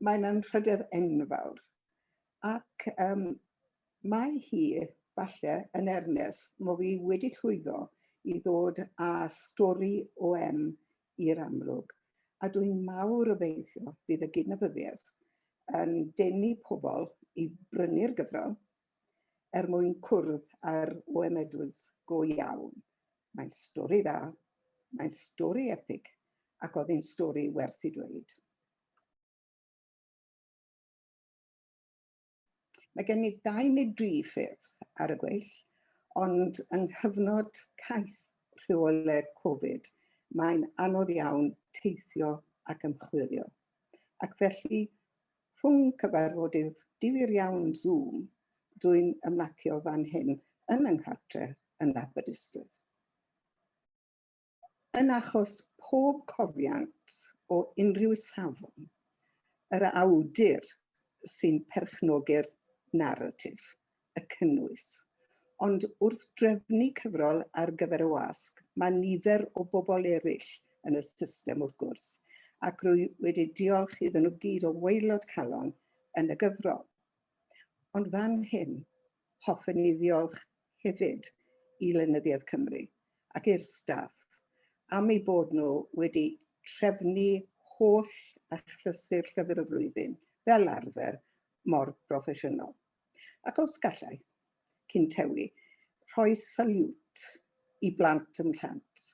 Mae'n anrhydedd enfawr. Ac mae hi, falle, yn ernes mo fi wedi llwyddo i ddod â stori OM i'r amlwg, a dwi'n mawr obeithio bydd y gydnabyddiaeth yn denu pobl i brynu'r gyfrol er mwyn cwrdd â'r OM Edwards go iawn. Mae'n stori dda, mae'n stori epig, ac oedd hi'n stori werth i dweud. Mae gen i ddau neu dri ffyrdd ar y gweill, ond yng nghyfnod caeth rheolau Covid, mae'n anodd iawn teithio ac ymchwilio. Ac felly, rhwng cyfarfodydd difyr iawn Zoom, dwi'n ymlacio fan hyn yn 'y nghartre yn Aberystwyth. Yn achos pob cofiant o unrhyw safon, yr awdur sy'n perchnogi'r naratif, y cynnwys. Ond wrth drefnu cyfrol ar gyfer y wasg, mae nifer o bobl eraill yn y system wrth gwrs, ac rwy wedi diolch iddyn nhw gyd o waelod calon yn y gyfrol. Ond fan hyn, hoffen i ddiolch hefyd i Lenyddiaeth Cymru ac i'r staff am eu bod nhw wedi trefnu holl achlysur Llyfr y Flwyddyn, fel arfer, mor broffesiynol. Ac os gallai, cyn tewi, rhoi saliwt i blant ym mhlant,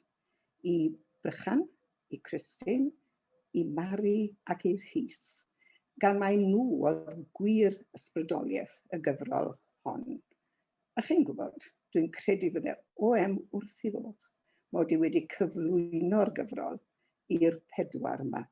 i Brychan, i Christine, i Mari ac i Rhys, gan mai nhw oedd gwir ysbrydoliaeth y gyfrol hon. A chi'n gwybod, dwi'n credu fydde OM wrth ei fodd mod i wedi cyflwyno'r gyfrol i'r pedwar yma.